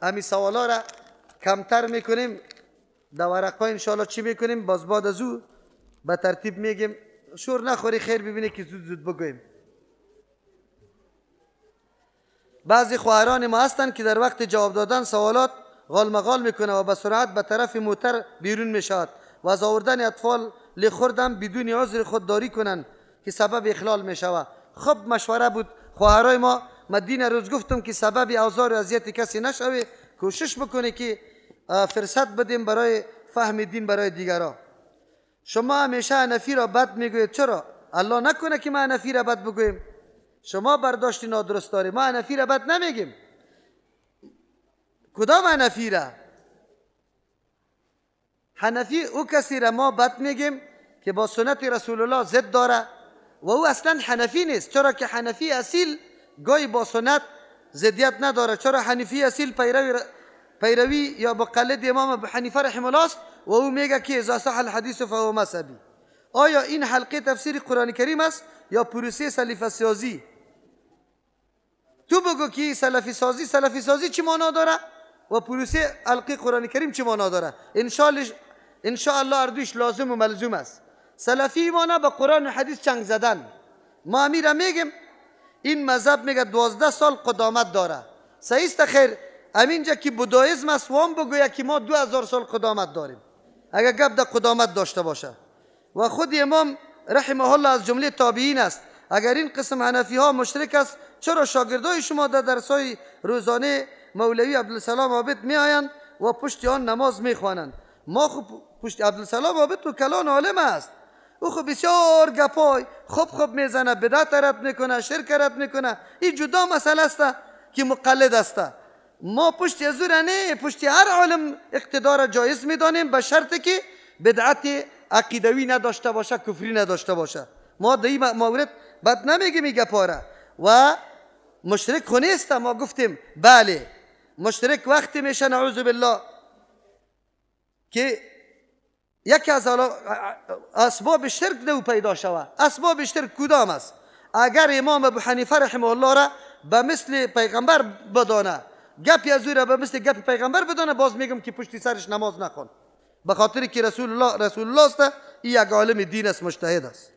همین سوالا را کمتر میکنیم در ورقا انشاءالله. چی میکنیم باز بعد از او به ترتیب میگیم. شور نخوری خیر ببینی که زود زود بگوییم. بعضی خواهران ما هستند که در وقت جواب دادن سوالات غالمغال میکنه و به سرعت به طرف موتر بیرون میشود و از آوردن اطفال لخوردن بدون عذر خودداری کنند که سبب اخلال میشود. خب مشوره بود خواهرای ما، ما دین روز گفتم که سبب آزار و اذیت کسی نشوی، کوشش بکنی که فرصت بدیم برای فهم دین برای دیگرا. شما همیشه حنفی را بد میگویید، چرا؟ الله نکنه که ما حنفی را بد بگوییم. شما برداشت نادرست داری، ما حنفی را بد نمیگیم. کدام حنفی را؟ حنفی او کسی را ما بد میگیم که با سنت رسول الله ضد داره و او اصلا حنفی نیست. چرا که حنفی اصیل گاهی با سنت ضدیت نداره. چرا حنفی اصیل پیروی یا مقلد امام ابو حنیفه رحمه الله است و او میگه که اذا صح الحدیث فهو مذهبی. آیا این حلقه تفسیر قرآن کریم است یا پروسه سلفی سازی؟ تو بگو که سلفی سازی، سلفی سازی چی معنا داره و پروسه حلقه قرآن کریم چی معنا داره؟ ان شاء الله اردوش لازم و ملزوم است. سلفی معنا به قرآن و حدیث چنگ زدن. ما امیره میگیم این مذهب میگه 12 سال قدامت داره. صحیح است خیر. همینجا که بودایزم است وام بگوید که ما 2000 سال قدامت داریم، اگر گپ در قدامت داشته باشه. و خود امام رحمه الله از جمله تابعین است. اگر این قسم حنفی ها مشرک است، چرا شاگردای شما در درسای روزانه مولوی عبدالسلام عابد می آیند و پشت آن نماز می خوانند؟ ما خب پشت عبدالسلام عابد تو کلان عالم است، او خب بسیار گپای خوب خوب میزنه، بدعت رد میکنه، شرک رد میکنه. این جدا مسئله است که مقلد است. ما پشت از نه، پشت هر عالم اقتدار جایز میدانیم به شرط که بدعت عقیدوی نداشته باشه، کفری نداشته باشه. ما در این مورد بد نمیگیم این گپاره. و مشرک خو نیست. ما گفتیم بله مشرک وقتی میشه نعوذ بالله که یکی از اسباب شرک دو پیدا شوه. اسباب شرک کدام است؟ اگر امام ابو حنیفه رحمه الله را به مثل پیغمبر بدانه، گپی از او را به مثل گپ پیغمبر بدانه، باز میگم که پشتی سرش نماز نخوان، به خاطر که رسول الله رسول الله است، این یک عالم دین است، مجتهد است.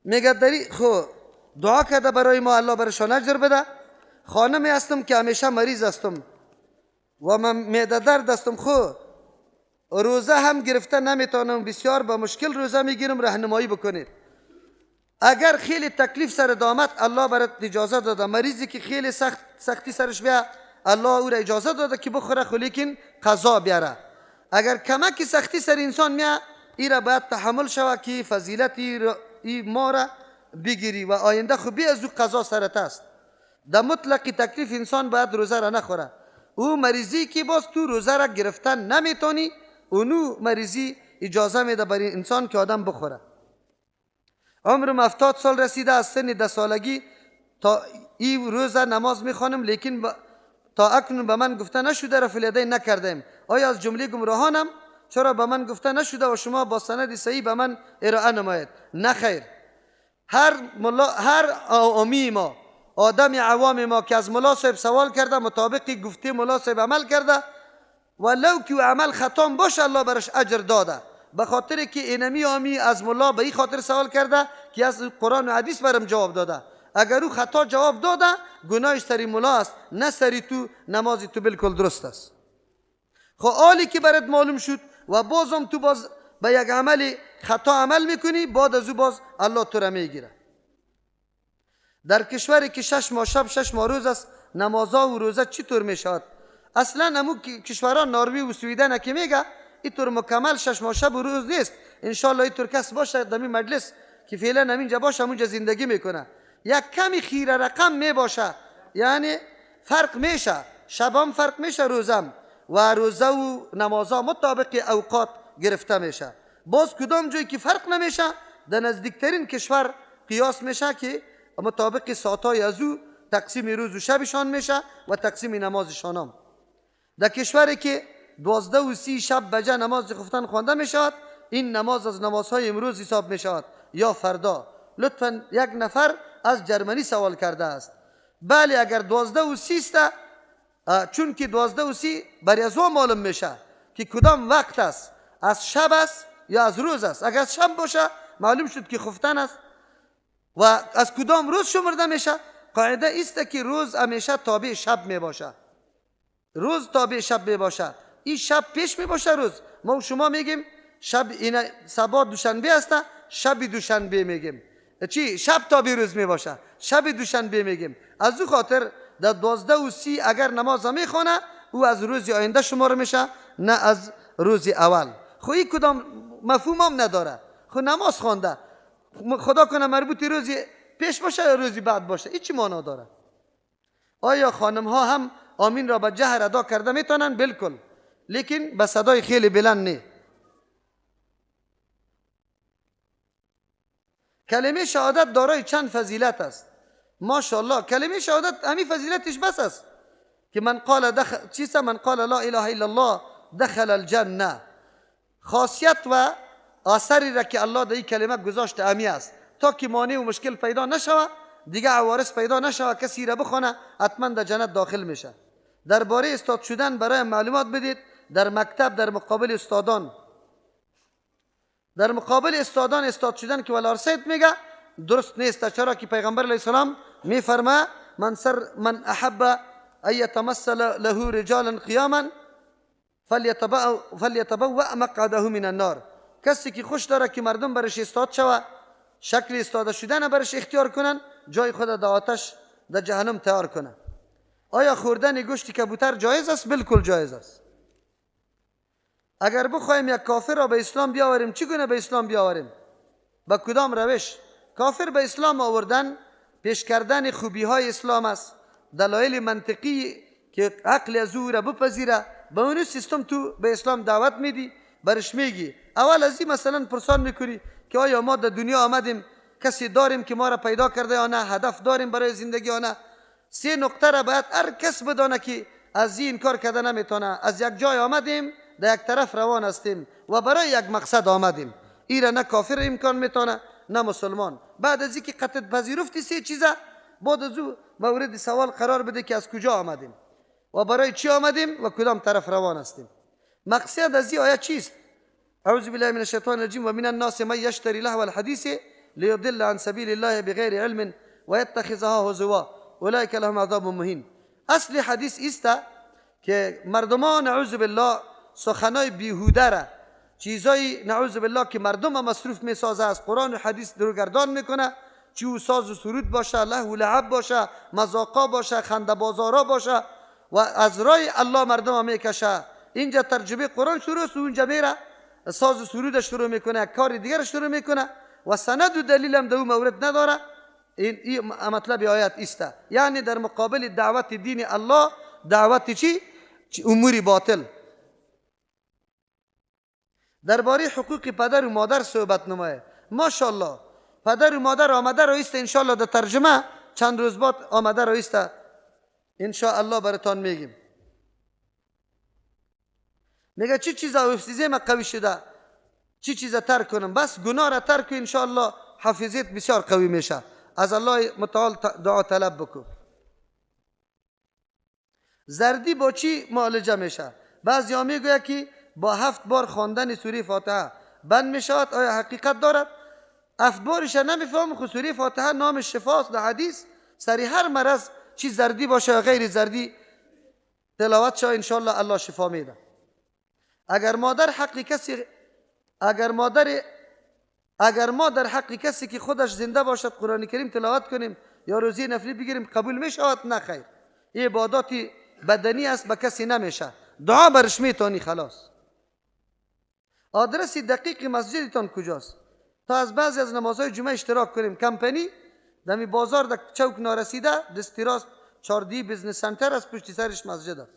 میگه دری خو دعا کرده برای ما، الله برشان اجر بده. خانمی هستم که همیشه مریض هستم و من معده درد هستم، خو روزه هم گرفته نمیتونم، بسیار با مشکل روزه میگیرم، راهنمایی بکنید. اگر خیلی تکلیف سر دامت، الله برات اجازه داده. مریضی که خیلی سختی سرش بیا، الله او را اجازه داده که بخوره، خو لیکن قضا بیاره. اگر کمک سختی سر انسان میا، ای را باید تحمل شوه که فضیلت ای ما را بگیری و آینده خو بی از او قضا سرت است. در مطلق تکلیف انسان باید روزه را نخوره. او مریضی که باز تو روزه را گرفتن نمیتونی، اونو مریضی اجازه میده برای انسان که آدم بخوره. عمرم 70 سال رسیده، از سن 10 سالگی تا این روزه نماز میخوانم، لیکن تا اکنون به من گفته نشده رفع الیدین نکردیم. آیا از جمله گمراهانم؟ چرا به من گفته نشده و شما با سند صحیح به من ارائه نمایید؟ نه خیر. هر عامی ما، آدم عوام ما که از ملا صاحب سوال کرده، مطابق گفته ملا صاحب عمل کرده، ولو که عمل خطام باشه الله برش اجر داده، به خاطر که اینمی عامی از ملا به این خاطر سوال کرده که از قرآن و حدیث برم جواب داده. اگر او خطا جواب داده، گناهش سری ملا است، نه سری تو. نماز تو بالکل درست است. خب آلی که برات معلوم شد و بازم تو باز به یک عمل خطا عمل میکنی، بعد از او باز الله تو را میگیره. در کشوری که 6 ماه شب 6 ماه روز است، نمازها و روزه چطور میشود؟ اصلا امو کشورها نروژ و سویدن که میگه اینطور مکمل 6 ماه شب و روز نیست. انشالله اینطور کس باشه در این مجلس که فعلا همینجا باشه، همونجا زندگی میکنه، یک کمی خیره رقم میباشه، یعنی فرق میشه، شبام فرق میشه، روزم و روزه و نمازها مطابق اوقات گرفته میشه. باز کدام جایی که فرق نمیشه، در نزدیکترین کشور قیاس میشه که مطابق ساعتهای از او تقسیم روز و شبشان میشه و تقسیم نمازشان هم. در کشوری که 12:30 شب بجه نماز خفتن خوانده میشود، این نماز از نمازهای امروز حساب میشود یا فردا؟ لطفا یک نفر از جرمنی سوال کرده است. بله اگر 12:30 است، چون که 12:30 برای از او معلوم میشه که کدام وقت است، از شب است یا از روز است. اگر از شب باشه معلوم شد که خفتن است. و از کدام روز شمرده میشه؟ قاعده است که روز همیشه تابع شب می باشه، روز تابع شب می باشه. این شب پیش می باشه روز. ما و شما میگیم شب، این صبا دوشنبه است، شب دوشنبه میگیم. چی؟ شب تابع روز می باشه، شب دوشنبه میگیم. از او خاطر در 12:30 اگر نماز میخوانه او از روز آینده شمار میشه، نه از روز اول. خو این کدام مفهوم هم نداره. خو نماز خوانده، خدا کنه مربوط روزی پیش باشه یا روزی بعد باشه، این چی معنا داره؟ آیا خانم ها هم آمین را به جهر ادا کرده میتونن؟ بالکل، لیکن به صدای خیلی بلند نه. کلمه شهادت دارای چند فضیلت است. ماشاءالله کلمه شهادت همی فضیلتش بس است که من قال دخل چیست؟ من قال لا اله الا الله دخل الجنه. خاصیت و آثری را که الله در این کلمه گذاشته همی است، تا که مانع و مشکل پیدا نشوه، دیگه عوارض پیدا نشوه، کسی را بخونه حتما در جنت داخل میشه. درباره استاد شدن برای معلومات بدید. در مکتب در مقابل استادان، در مقابل استادان استاد شدن که ولار سید میگه درست نیست. چرا که پیغمبر علیه السلام میفرما من سر من احب ان يتمثل له رجالا قیاما فلیتبوأ مقعده من النار. کسی که خوش داره که مردم برش استاد شوه، شکل استاده شدن برش اختیار کنن، جای خود در آتش در جهنم تیار کنه. آیا خوردن گوشت کبوتر جایز است؟ بالکل جایز است. اگر بخوایم یک کافر را به اسلام بیاوریم، چگونه به اسلام بیاوریم؟ به کدام روش؟ کافر به اسلام آوردن پیش کردن خوبی های اسلام است، دلایل منطقی که عقل از او را بپذیره، به اون سیستم تو به اسلام دعوت میدی، برش میگی. اول از این مثلا پرسان میکنی که آیا ما در دنیا آمدیم، کسی داریم که ما را پیدا کرده یا نه، هدف داریم برای زندگی یا نه. سه نقطه را باید هر کس بدانه که از این کار کرده نمیتونه. از یک جای آمدیم، در یک طرف روان هستیم و برای یک مقصد آمدیم. این را نه کافر امکان میتونه نه مسلمان. بعد از اینکه قطع پذیرفتی سه چیزه، بعد از او مورد سوال قرار بده که از کجا آمدیم و برای چی آمدیم و کدام طرف روان هستیم. مقصد از این آیه چیست؟ اعوذ بالله من الشیطان الرجیم و من الناس من یشتری لهو الحدیث لیضل عن سبیل الله بغیر علم و یتخذها هزوا اولئک لهم عذاب مهین. اصل حدیث است که مردمان نعوذ بالله سخنای بیهوده را، چیزای نعوذ بالله که مردم مصروف میسازه، از قرآن و حدیث دروگردان میکنه، چی او ساز و سرود باشه، لهو و لعب باشه، مذاقا باشه، خنده بازارا باشه، و از رای الله مردم میکشه. اینجا ترجمه قرآن شروع است، اونجا میره ساز و سرود شروع میکنه، کار دیگر شروع میکنه و سند و دلیل هم در او مورد نداره. این مطلب آیت است، یعنی در مقابل دعوت دین الله دعوت چی؟ امور باطل. درباره حقوق پدر و مادر صحبت نمایه. ماشاءالله پدر و مادر آمده را است، انشاءالله در ترجمه چند روز بعد آمده را است، انشاءالله براتان میگیم. میگه چی چیز حافظه ما قوی شده، چی چیز ترک کنم؟ بس گناه را ترک کن، انشاءالله حافظت بسیار قوی میشه. از الله متعال دعا طلب بکن. زردی با چی معالجه میشه؟ بعضی ها میگوید که با 7 بار خواندن سوره فاتحه بند میشود. آیا حقیقت دارد؟ 7 بارش نمیفهم، خو سوره فاتحه نام شفاست در حدیث. سری هر مرض چی زردی باشه یا غیر زردی تلاوت شه، انشالله الله شفا میده. اگر مادر حق کسی، اگر ما در حق کسی که خودش زنده باشد قرآن کریم تلاوت کنیم یا روزی نفلی بگیریم قبول میشود؟ نه خیر، این عبادات بدنی است، به کسی نمیشه. دعا برش میتونی خلاص. آدرس دقیق مسجدتان کجاست تا از بعضی از نمازهای جمعه اشتراک کنیم؟ کمپنی دمی بازار در چوک نارسیده، دستی راست 4D business center است، پشت سرش مسجد است.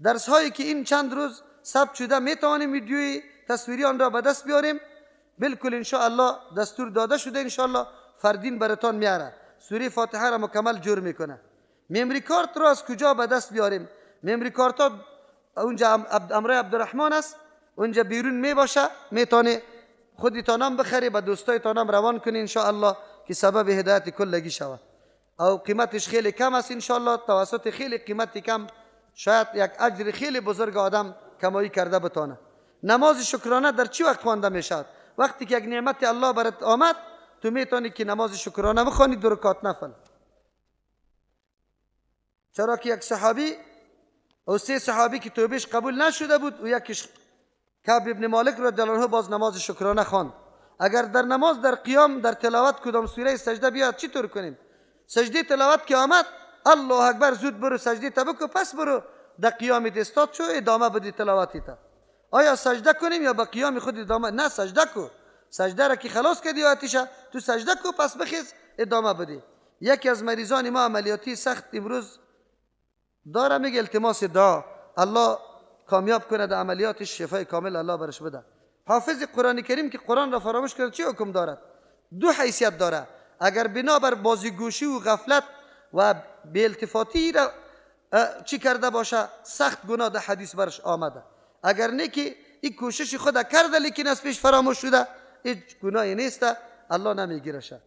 درس هایی که این چند روز ثبت شده میتوانیم ویدیوی تصویری آن را به دست بیاریم؟ بالکل انشاءالله دستور داده شده، انشاءالله فردین براتان میاره. سوره فاتحه را مکمل جور میکنه. memory card را از کجا به دست بیاریم؟ memory card ها اونجا امرای عبدالرحمن است، اونجا بیرون می باشه، میتونه خودتانم بخری، به دوستایتانم روان کنی انشاءالله که سبب هدایت کلگی شود. او قیمتش خیلی کم است. انشالله توسط خیلی قیمت کم شاید یک اجر خیلی بزرگ آدم کمایی کرده بتانه. نماز شکرانه در چی وقت خوانده میشد؟ وقتی که یک نعمت الله برات آمد تو میتونی که نماز شکرانه بخوانی، 2 رکعت نفل. چرا که یک صحابی او 3 صحابی که توبهش قبول نشده بود و یکیش کعب ابن مالک رضی الله عنه باز نماز شکرانه خواند. اگر در نماز در قیام در تلاوت کدام سوره سجده بیاد چطور کنیم؟ سجده تلاوت که آمد الله اکبر زود برو سجده تا بکو، پس برو در قیام استاد شو ادامه بدی تلاوتی تا. آیا سجده کنیم یا با قیام خود ادامه؟ نه، سجده کو. سجده را که خلاص کردی آتیشه تو سجده کو، پس بخیز ادامه بدی. یکی از مریضان ما عملیاتی سخت امروز داره، میگه التماس دعا الله کامیاب کنه در عملیاتش، شفای کامل الله برش بده. حافظ قرآن کریم که قرآن را فراموش کرد چه حکم دارد؟ 2 حیثیت داره. اگر بنابر بازیگوشی و غفلت و بی‌التفاتی را چی کرده باشه سخت گناه در حدیث برش آمده. اگر نه که این کوشش خود کرده لیکن از پیش فراموش شده، هیچ گناهی نیست، الله نمیگیرشه.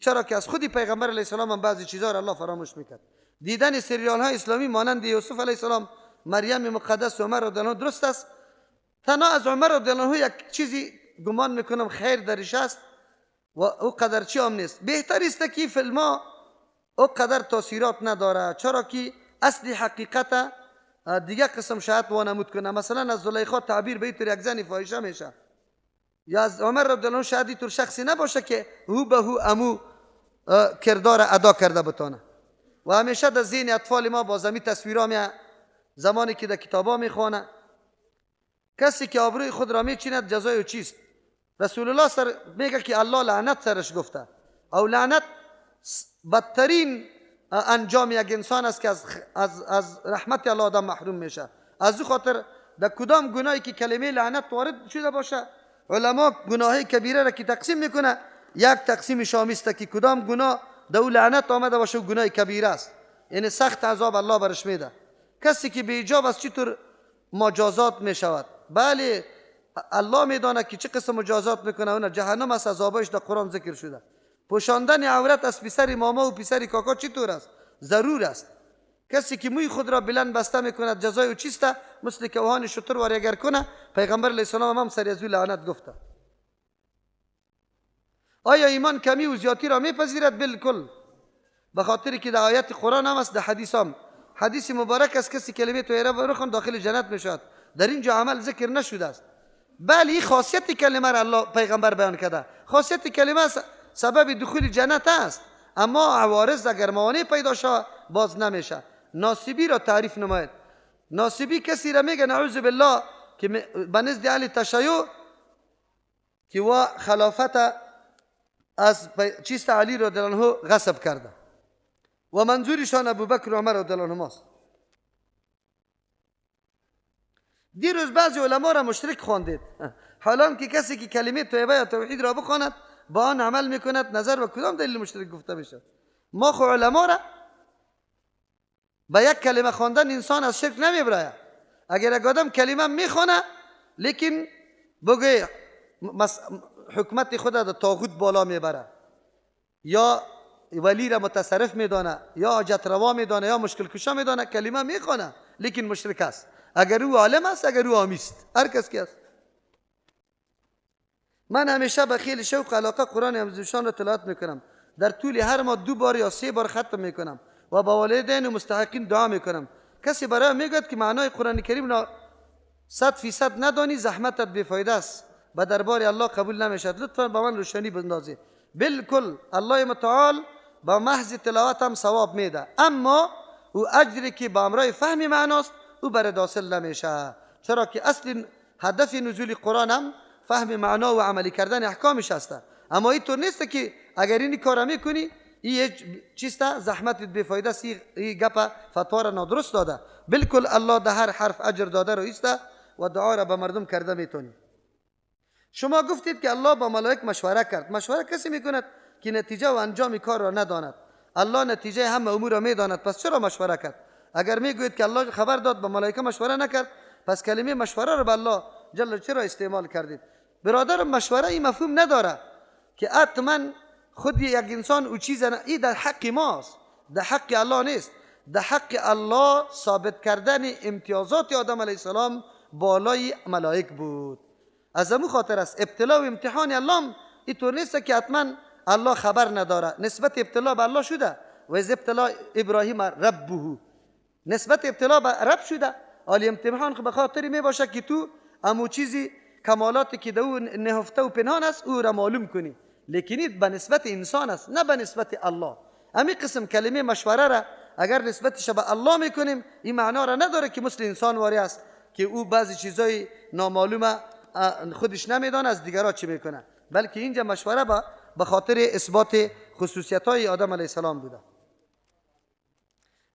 چرا که از خودی پیغمبر علیه السلام هم بعضی چیزها را الله فراموش میکرد. دیدن سریال های اسلامی مانند یوسف علیه السلام، مریم مقدس و عمر رضی الله عنه درست است. تنها از عمر رضی الله عنه یک چیزی گمان میکنم خیر درش است و او قدر چی هم نیست. بهتر است که فیلم ها او قدر تاثیرات نداره، چرا که اصل حقیقت دیگه قسم شاید وانمود کنه. مثلا از زلیخا تعبیر به اینطور یک زن فاحشه میشه، یا از عمر رضی الله عنه شاید اینطور شخصی نباشه که هو به هو امو کردار ادا کرده بتانه. و همیشه در ذهن اطفال ما با زمین تصویرها میه زمانی که در کتابا میخوانه. کسی که آبروی خود را میچیند جزای او چیست؟ رسول الله سر میگه که الله لعنت سرش گفته. او لعنت بدترین انجام یک انسان است که از رحمت الله آدم محروم میشه. از او خاطر در کدام گناهی که کلمه لعنت وارد شده باشه، علما گناه کبیره را که تقسیم میکنه، یک تقسیم شامی است که کدام گناه در او لعنت آمده باشه و گناه کبیره است، یعنی سخت عذاب الله برش میده. کسی که بی حجاب است چطور مجازات میشود؟ بله الله میدانه که چه قسم مجازات میکنه. اون جهنم است، عذابش در قرآن ذکر شده. پوشاندن عورت از پسر ماما و پسر کاکا چطور است؟ ضرور است. کسی که موی خود را بلند بسته میکند جزای او چیست؟ مثل کوهان شتر واری اگر کنه، پیغمبر علیه السلام هم سر از او لعنت گفته. آیا ایمان کمی و زیادی را میپذیرد؟ بالکل. به خاطر که در آیت قرآن هم است، در حدیث هم. حدیث مبارک است کسی کلمه طیبه بخوان داخل جنت میشود. در اینجا عمل ذکر نشده است. بله این خاصیت کلمه را الله پیغمبر بیان کرده. خاصیت کلمه سبب دخول جنت است، اما عوارض اگر موانع پیدا شود باز نمیشه. ناصبی را تعریف نماید. ناصبی کسی را میگه نعوذ بالله که به نزد اهل تشیع که وا خلافت از چیست علی رضی الله عنه غصب کرده و منظورشان ابوبکر و عمر رضی الله عنهما است. دیروز بعضی علما را مشرک خواندید، حالا که کسی که کلمه طیبه یا توحید را بخواند با آن عمل میکند نظر به کدام دلیل مشرک گفته میشه؟ ما خو علما را با یک کلمه خواندن انسان از شرک نمیبراید. اگر یک آدم کلمه میخوانه لیکن بگه حکمت خود را طاغوت بالا میبره، یا ولی را متصرف میدانه، یا حاجت روا میدانه، یا مشکل کشا میدانه، کلمه میخوانه لیکن مشرک است. اگر او عالم است، اگر او عامی است، هر کس که است. من همیشه به خیلی شوق علاقه قرآن عظیم‌الشان را تلاوت میکنم. در طول هر ماه 2 بار یا 3 بار ختم میکنم و با والدین و مستحقین دعا میکنم. کسی برای میگوید که معنای قرآن کریم را 100% ندانی زحمتت بیفایده است، به دربار الله قبول نمیشد. لطفا با من روشنی بندازی. بالکل الله متعال با محض تلاوت هم ثواب میده، اما او اجری که با امرای فهم معناست او برای حاصل نمیشه. چرا که اصل هدف نزول قرآن هم فهم معنا و عملی کردن احکامش است. اما اینطور نیست که اگر این کار میکنی این چیست زحمتت بیفایده است. این گپ فتوا را نادرست داده. بالکل الله ده هر حرف اجر داده رو ایسته و دعا را به مردم کرده میتونی. شما گفتید که الله با ملائک مشوره کرد. مشوره کسی میکند که نتیجه و انجام کار را نداند. الله نتیجه همه امور را میداند، پس چرا مشوره کرد؟ اگر میگویید که الله خبر داد با ملائکه مشوره نکرد، پس کلمه مشوره را به الله جل چرا استعمال کردید؟ برادر مشوره این مفهوم نداره که حتما خود یک انسان او چیز نه، این در حق ماست، در حق الله نیست. در حق الله ثابت کردن امتیازات آدم علیه السلام بالای ملائک بود. از امو خاطر است ابتلا و امتحان الله اینطور نیست که حتما الله خبر نداره. نسبت ابتلا به الله شده و از ابتلا ابراهیم ربه، نسبت ابتلا به رب شده. حالی امتحان به خاطر می باشه که تو امو چیزی کمالاتی که در او نهفته و پنهان است او را معلوم کنی، لیکن به نسبت انسان است نه به نسبت الله. امی قسم کلمه مشوره را اگر نسبتش به الله میکنیم این معنا را نداره که مثل انسان واری است که او بعضی چیزای نامعلومه خودش نمیدانه از دیگرها چی میکنه، بلکه اینجا مشوره به خاطر اثبات خصوصیت های آدم علیه السلام بوده.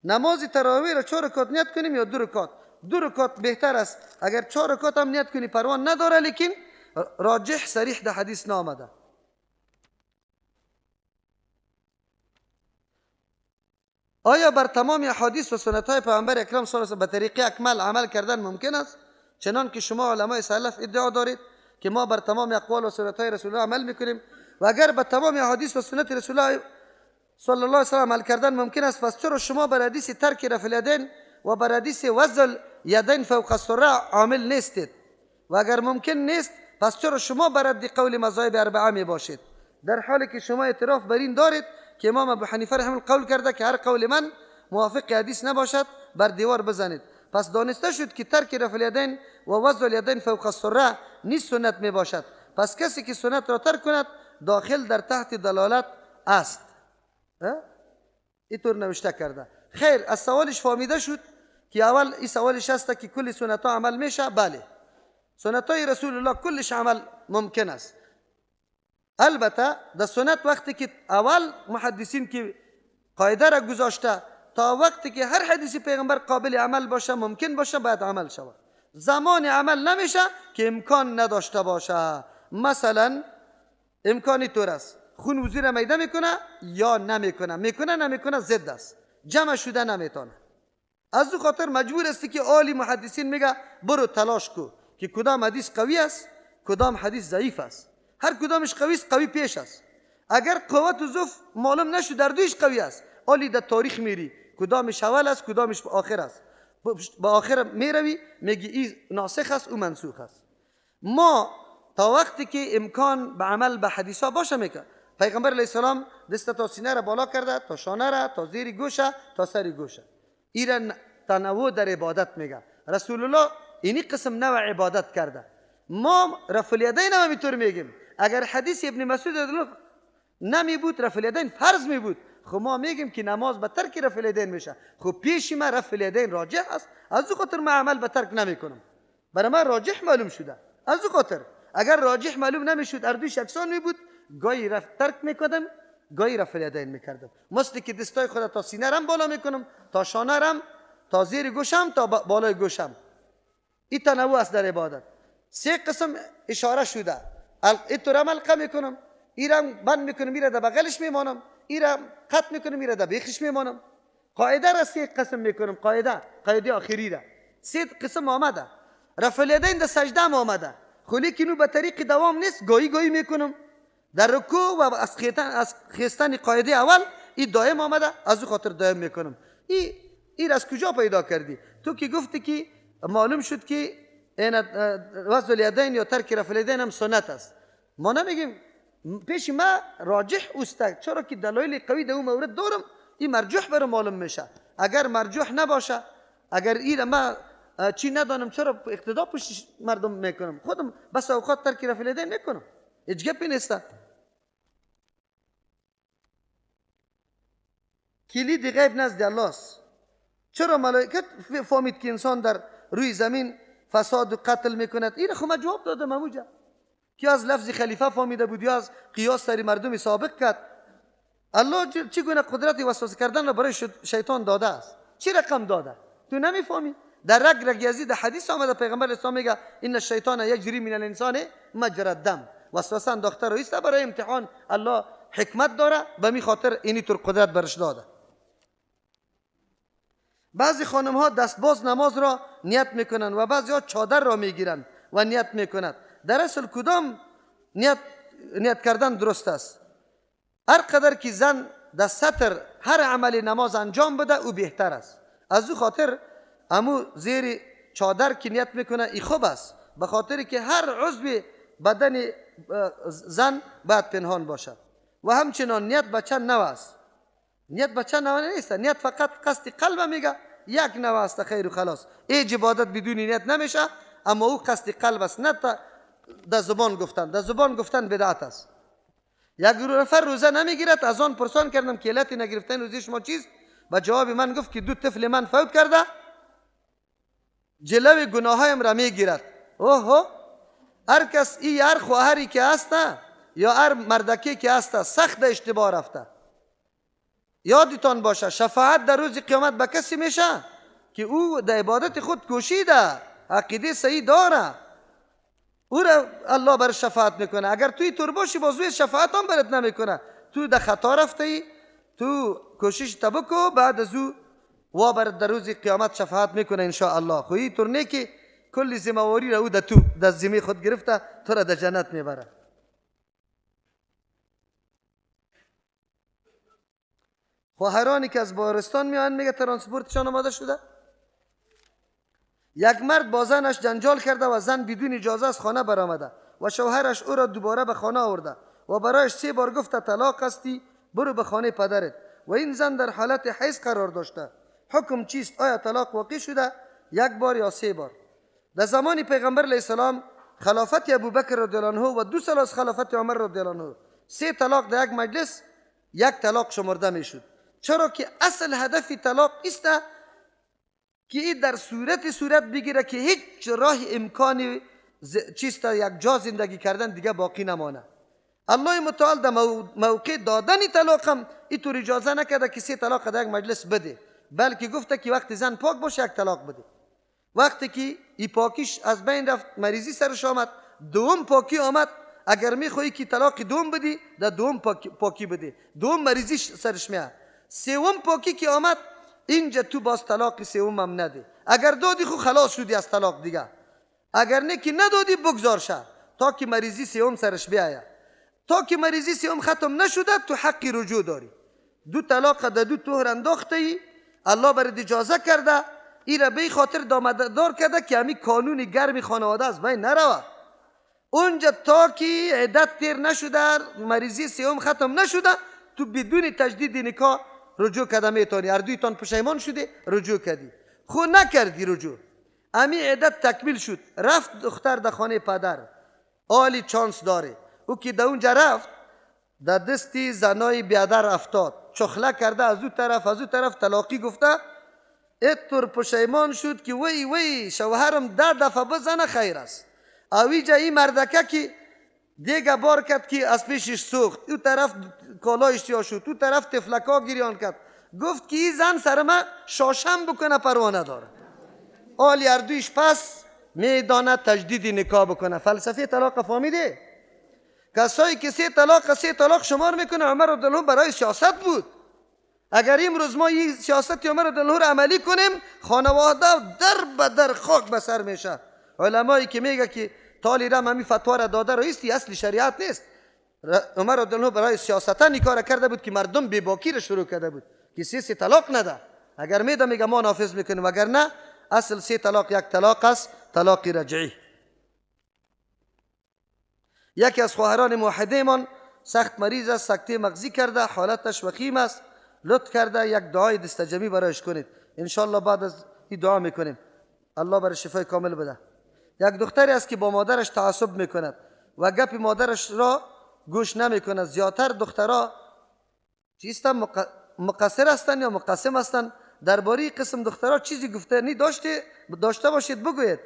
نماز تراویح را 4 رکعت نیت کنیم یا 2 رکعت؟ 2 رکعت بهتر است. اگر 4 رکعت هم نیت کنی پروا نداره، لیکن راجح صریح در حدیث نامده. آیا بر تمام احادیث و سنت های پیامبر اکرم صلی الله علیه و به طریق اکمل عمل کردن ممکن است؟ چنان که شما علمای سلف ادعا دارید که ما بر تمام اقوال و سنت های رسول الله عمل میکنیم، و اگر به تمام احادیث و سنت رسول الله صلی الله علیه و سلم عمل کردن ممکن است، پس چرا شما بر حدیث ترک رفع الیدین و بر حدیث وضع الیدین فوق السره عامل نیستید؟ و اگر ممکن نیست پس چرا شما بر رد قول مذاهب اربعه می باشید، در حالی که شما اعتراف بر این دارید که امام ابو حنیفه رحمه الله قول کرده که هر قول من موافق حدیث نباشد بر دیوار بزنید. پس دانسته شد که ترک رفع الیدین و وضع الیدین فوق السره نیز سنت می باشد. پس کسی که سنت را ترک کند داخل در تحت دلالت است. اینطور نوشته کرده. خیر، از سوالش فهمیده شد که اول این سوالش هست که کل سنت ها عمل میشه؟ بله، سنت های رسول الله کلش عمل ممکن است. البته در سنت وقتی که اول محدثین که قاعده را گذاشته تا وقتی که هر حدیث پیغمبر قابل عمل باشه ممکن باشه باید عمل شود. زمان عمل نمیشه که امکان نداشته باشه. مثلا امکانی طور است خون وضو را میده میکنه یا نمیکنه، میکنه نمیکنه ضد است، جمع شده نمیتونه. از او خاطر مجبور است که عالی محدثین میگه برو تلاش کو که کدام حدیث قوی است کدام حدیث ضعیف است. هر کدامش قوی است قوی پیش است. اگر قوت و ضعف معلوم نشد در دویش قوی است، عالی در تاریخ میری کدامش اول است کدامش آخر است، با آخر میروی میگی این ناسخ است او منسوخ است. ما تا وقتی که امکان به عمل به حدیث ها باشه میکرد. پیغمبر علیه السلام دست تا سینه را بالا کرده، تا شانه را، تا زیر گوشه، تا سر گوشه. ایران تنوع در عبادت میگه. رسول الله اینی قسم نوع عبادت کرده. ما رفع الیدین هم اینطور میگیم. اگر حدیث ابن مسعود نمی بود رفع الیدین فرض می بود، خب ما میگیم که نماز به ترک رفع الیدین میشه. خب پیش ما رفع الیدین راجح است، از او خاطر ما عمل به ترک نمیکنم. برای من راجح معلوم شده. از او خاطر اگر راجح معلوم نمیشد اردوش یکسان می بود، گاهی رفع ترک میکردم گاهی رفع الیدین میکردم. مثل که دستای خود تا سینه رم بالا میکنم، تا شانه رم، تا زیر گوشم، تا بالای گوشم. این تنوع است در عبادت. 3 قسم اشاره شده. اینطور عمل قم میکنم، ایرم بند میکنم، ایره در بغلش میمانم، ایرم قطع میکنم، ایره در بیخش میمانم. قاعده را 3 قسم میکنم. قاعده آخری را 3 قسم آمده. رفع الیدین در سجده هم آمده، خو لیکن او به طریق دوام نیست، گاهی گاهی میکنم. در رکوع و از خیستن قاعده اول این دائم آمده، از او خاطر دائم میکنم. این از کجا پیدا کردی؟ تو که گفتی که معلوم شد که این وضع الیدین یا ترک رفع الیدین هم سنت است. ما نمیگیم، پیش ما راجح اوست، چرا که دلایل قوی در اون مورد دارم، این مرجوح برام معلوم میشه. اگر مرجوح نباشه، اگر این ما چی ندانم، چرا اقتدا پشت مردم میکنم؟ خودم بس اوقات ترک رفع الیدین میکنم، هیچ گپی نیست. کلید غیب نزد الله است. چرا ملائکت فهمید که انسان در روی زمین فساد و قتل میکند؟ این خب من جواب دادم اموجا که از لفظ خلیفه فهمیده بود یا از قیاس سر مردم سابق کرد. الله چگونه قدرت وسوسه کردن را برای شیطان داده است؟ چی رقم داده؟ تو نمیفهمی؟ در رگ رگ یزید حدیث آمده پیغمبر اسلام میگه ان الشیطان یجری من الانسان مجرى الدم. وسوسه انداخته رو ایسته برای امتحان. الله حکمت داره، به می خاطر اینی طور قدرت برش داده. بعضی خانم ها دستباز نماز را نیت میکنن و بعضی ها چادر را میگیرن و نیت میکنند. در اصل کدام نیت کردن درست است؟ هر قدر که زن در ستر هر عمل نماز انجام بده او بهتر است. از او خاطر امو زیر چادر که نیت میکنه ای خوب است، به خاطر که هر عضو بدن زن باید پنهان باشد. و همچنان نیت به چند نوع است؟ نیت به چند نوع نیست، نیت فقط قصد قلب میگه، یک نوع است خیر و خلاص. هیچ عبادت بدون نیت نمیشه، اما او قصد قلب است، نه در زبان گفتن. در زبان گفتن بدعت است. یک نفر روزه نمیگیرد، از آن پرسان کردم که علت نگرفتن روزه شما چیست؟ و جواب من گفت که دو طفل من فوت کرده، جلوی گناهایم را میگیرد. اوه، هر کس ای هر خواهری که هست یا هر مردکی که هست سخت اشتباه رفته. یادتان باشه شفاعت در روز قیامت به کسی میشه که او در عبادت خود کوشیده، عقیده صحیح داره، او را الله بر شفاعت میکنه. اگر توی تور باشی بازوی شفاعت هم برات نمیکنه. تو در خطا رفته ای، تو کوشش تبکو، بعد از او وا بر در روز قیامت شفاعت میکنه ان شاء الله. خو این طور نه که کل ذمهواری را او در تو در ذمه خود گرفته تو را در جنت میبره. خواهرانی که از بارستان میان میگه ترانسپورتشان آماده شده. یک مرد با زنش جنجال کرده و زن بدون اجازه از خانه برآمده و شوهرش او را دوباره به خانه آورده و برایش 3 بار گفته طلاق هستی، برو به خانه پدرت. و این زن در حالت حیض قرار داشته. حکم چیست؟ آیا طلاق واقع شده 1 بار یا 3 بار؟ در زمان پیغمبر علیه السلام خلافت ابوبکر رضی الله عنه و 2 سال از خلافت عمر رضی الله عنه 3 طلاق در یک مجلس یک طلاق شمرده میشد. چرا که اصل هدف طلاق است که این در صورت بگیره که هیچ راه امکانی چیست یک جا زندگی کردن دیگه باقی نمانه. الله متعال در موقع دادن طلاق هم اینطور اجازه نکرده که 3 طلاق در یک مجلس بده، بلکه گفته که وقتی زن پاک باشه یک طلاق بده. وقتی که ای پاکیش از بین رفت، مریضی سرش آمد، دوم پاکی آمد، اگر میخوایی که طلاق دوم بدی در دوم پاکی بده، دوم مریضی سرش میاد. سوم پاکی که آمد اینجا تو باز طلاق سوم هم نده. اگر دادی خو خلاص شدی از طلاق دیگه، اگر نه که ندادی بگذار شه تا که مریضی سوم سرش بیاید. تا که مریضی سوم ختم نشده تو حق رجوع داری. 2 طلاق در 2 طهر انداخته ای، الله برات اجازه کرده، ای را به خاطر دامدار کرده که همی کانون گرم خانواده از بین نروه. اونجا تا که عدت تیر نشده، مریضی سوم ختم نشده، تو بدون تجدید نکاح رجوع کرده میتونی. هر دویتان پشیمان شده رجوع کردی، خو نکردی رجوع، امی عدت تکمیل شد، رفت دختر در خانه پدر، عالی چانس داره. او که در اونجا رفت در دستی زنای بیادر افتاد، چخله کرده از او طرف از او طرف طلاقی گفته، اتور پشیمان شد که وی وی شوهرم 10 دفعه بزنه خیر است. اویجا این مردکه که دیگه بار کرد که از پیشش سوخت، او طرف کالایش سیاه شد، او طرف تفلکا گریان کرد، گفت که این زن سر ما شاشم بکنه پروا نداره. آلی اردویش پس میدانه تجدید نکاح بکنه. فلسفه طلاق فهمیده؟ کسایی که 3 طلاق 3 طلاق شمار میکنه، عمر رضی الله برای سیاست بود. اگر امروز ما این سیاست عمر رضی الله رو عملی کنیم، خانواده در به در خاک به سر میشه. علمایی که میگه که تالی رم همی فتوا را داده رئیستی اصل شریعت نیست. عمر رضی الله برای سیاست این کار کرده بود که مردم بیباکی را شروع کرده بود که 3 طلاق نده. اگر میده میگه ما نافذ میکنیم، اگر نه اصل 3 طلاق 1 طلاق است، طلاق رجعی. یکی از خواهران موحده سخت مریض است، سکته مغزی کرده، حالتش وخیم است، لطف کرده یک دعای دستجمعی برایش کنید. انشالله بعد از این دعا میکنیم الله برای شفای کامل بده. یک دختری است که با مادرش تعصب میکند و گپ مادرش را گوش نمیکند. زیادتر دخترها چیستن؟ مقصر هستند یا مقسم هستند. درباره قسم دخترها چیزی گفتنی داشته باشید بگویید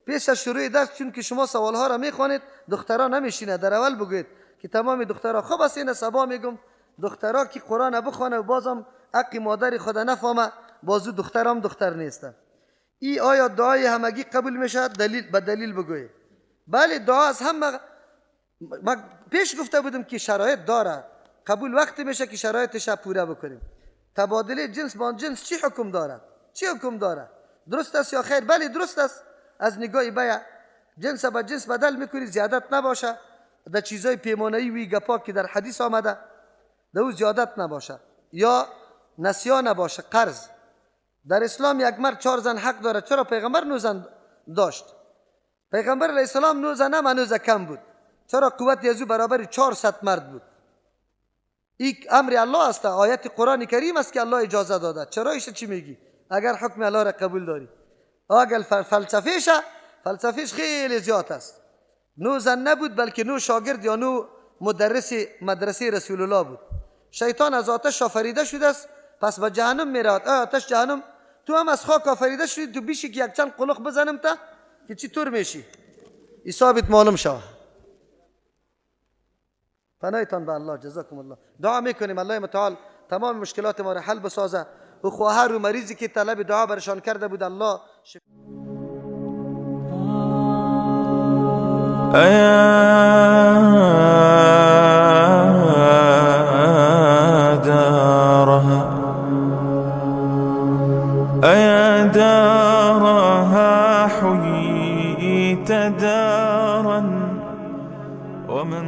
پیش از شروع درس، چون که شما سوالها را میخوانید دخترها نمیشینه. در اول بگویید که تمام دخترها خوب است. این سبا میگم دخترها که قرآن بخوانه و بازم حق مادر خود نفهمه، بازو دخترام دختر نیستن. ای آیا دعای همگی قبول میشه؟ دلیل به دلیل بگویید. بله دعا از همه، ما پیش گفته بودم که شرایط داره، قبول وقتی میشه که شرایطش پوره بکنیم. تبادله جنس با جنس چی حکم داره؟ چی حکم داره؟ درست است یا خیر؟ بله درست است. از نگاه بیع جنس با جنس بدل میکنی، زیادت نباشه در چیزای پیمانه‌ای وی گپا که در حدیث آمده. دو زیادت نباشه یا نسیان نباشه، قرض. در اسلام یک مرد 4 زن حق داره. چرا پیغمبر 9 زن داشت؟ پیغمبر علیه السلام 9 زن هم هنوز کم بود. چرا قوت یزو برابر 400 مرد بود. این امر الله است، آیت قرآن کریم است که الله اجازه داده. چرا ایش چی میگی اگر حکم الله را قبول داری؟ اگر فلسفهش خیلی زیاد است. 9 زن نبود بلکه 9 شاگرد یا 9 مدرس مدرسه رسول الله بود. شیطان از آتش آفریده شده است، پس به جهنم میرود. آتش جهنم، تو هم از خاک آفریده شدی، تو بیشی که یک چند قلق بزنم تا که چی طور میشی، حسابت معلوم شوه. پناهتان به الله، جزاکم الله. دعا میکنیم الله متعال تمام مشکلات ما را حل بسازه و خواهر و مریضی که طلب دعا برشان کرده بود الله أيا دارها حييت دارا ومن